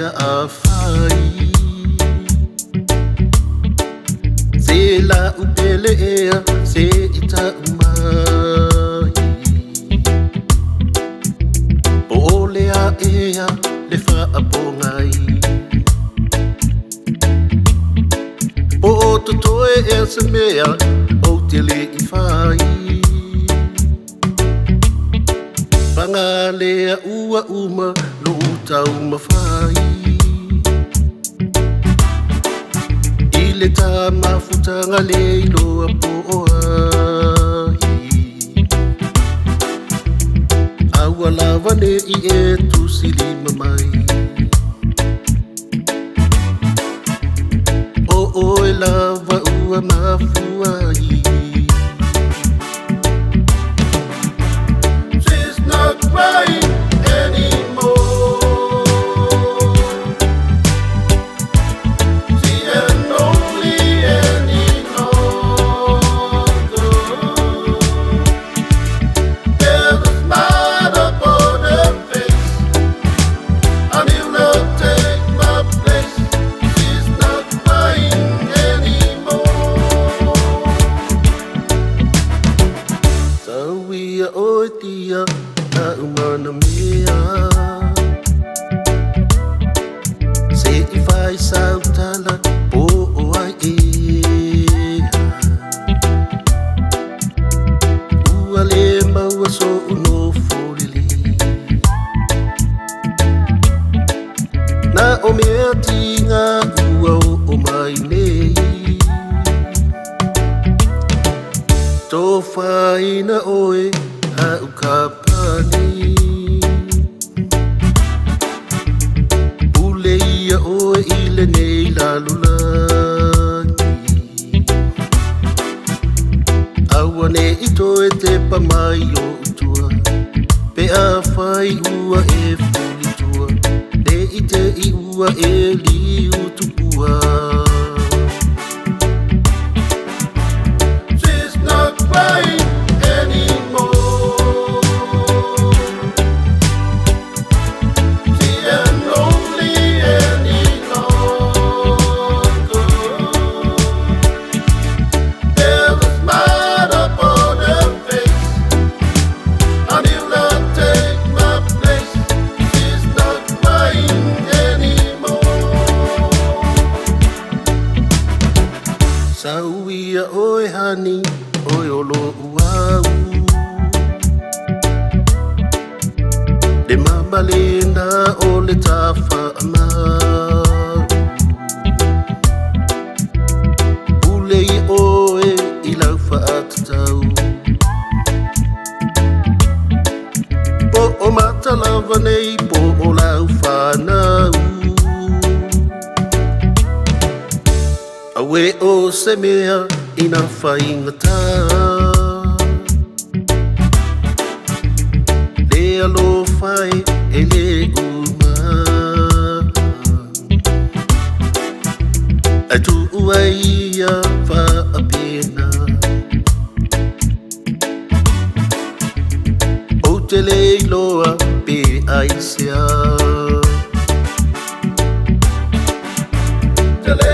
mea a fai. Se la upele ea se i mai. Po o le a ea le whaapongai. Po o totoe ea se mea o te le i whai. Pangalea ua uma lo tau mawhai. I le tā mafutanga le iloa po o ai. Aua lava ne i e tusilima mai. O oe lava ua mafua ai. She's not crying anymore. She ain't lonely any longer. There's a smile upon her face. A new love take my place. She's not crying anymore. Tau ia oe tia na umana mea. Se i whai sautala po o ai ea. Ua le maua so uno folele. Na o mea tinga ua o o mai nei. Tō whaina oe la ukapani. Pule ia oe i le nei lalolagi. Aua ne i toe te pa mai o utua. Pe a whai ua e fulitua. Le i te i ua e li utupua. She's not crying anymore. She ain't lonely any longer. There's a smile upon her face. A new love take my place. She's not crying anymore. Sau ia oe hani oe o lo uau. Le mamalena o le tafa amau. Pule i oe i lau whaatatau. Po o matalava nei po o lau whanau. Awe o se mea ina whaingata. Le alofa e le uma. Ai tu ua ia whaapena. O te le iloa pe ai sea. Te le